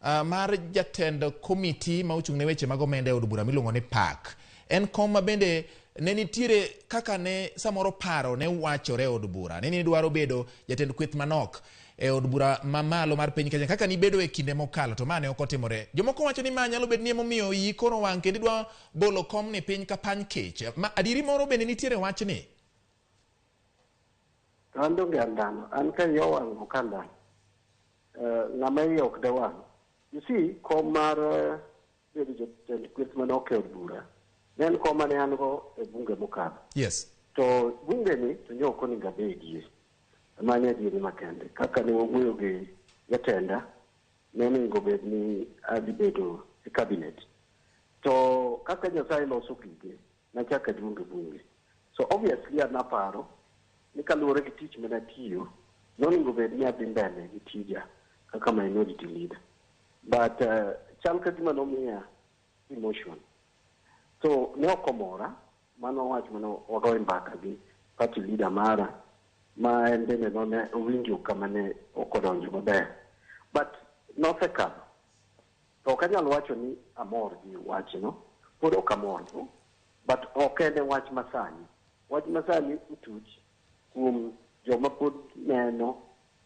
Mar jatend komiti ma ochung' ne weche mag omenda e od bura miluongo ni PAC. En kom ma bende ne nitiere kaka ne samoro paro ne wachore e od bura ne ni dwaro bedo jatend kweth manok e od bura mamalo mar piny Kenya kaka nibedo e kinde mokalo, to ma ne ok otimore. Jomoko wacho ni ma nyalo bedo ni emomiyo iyi koro wang' kendo idwa bolo komni piny ka pany kech. Ma adieri moro bende nitiere wachni? To an donge an dhano, an ka iya owang' ok an dhano. Ng'ama iye ok dewang'. You see, kom mar bedo jatend kweth manok e od bura ne en kom mane an go e bunge mokadho. To bunge ni to nyo ok onego abedie. Mano adieri makende. Kaka ne wawuoyo gi jatenda, ne onego bed ni adhi bedo e cabinet. To kaka Nyasaye loso gige, nachako aduong' e bunge. So obviously an aparo ni kaluwore gi tich mane atiyo, nonego bed ni adhi mbele gi tija kaka minority leader. But chal ka gima nomiya emotion. So ne ok omora, mano wach mane wagoye mbaka gi party leader mara, ma en bende none owinjo kama ne ok odonjo maber. But nosekadho. To ok anyal wacho ni amor gi wachno, pod ok amor go, but ok en e wach masani. Wach masani otuch kuom joma pod neno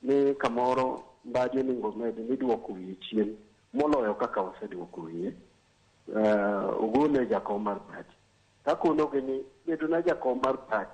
ni kamoro Mbadi onego med ni duoko wiye chien moloyo kaka oseduoko wiye. Ogole jakom mar party. Takonogi ni bedona jakom mar party.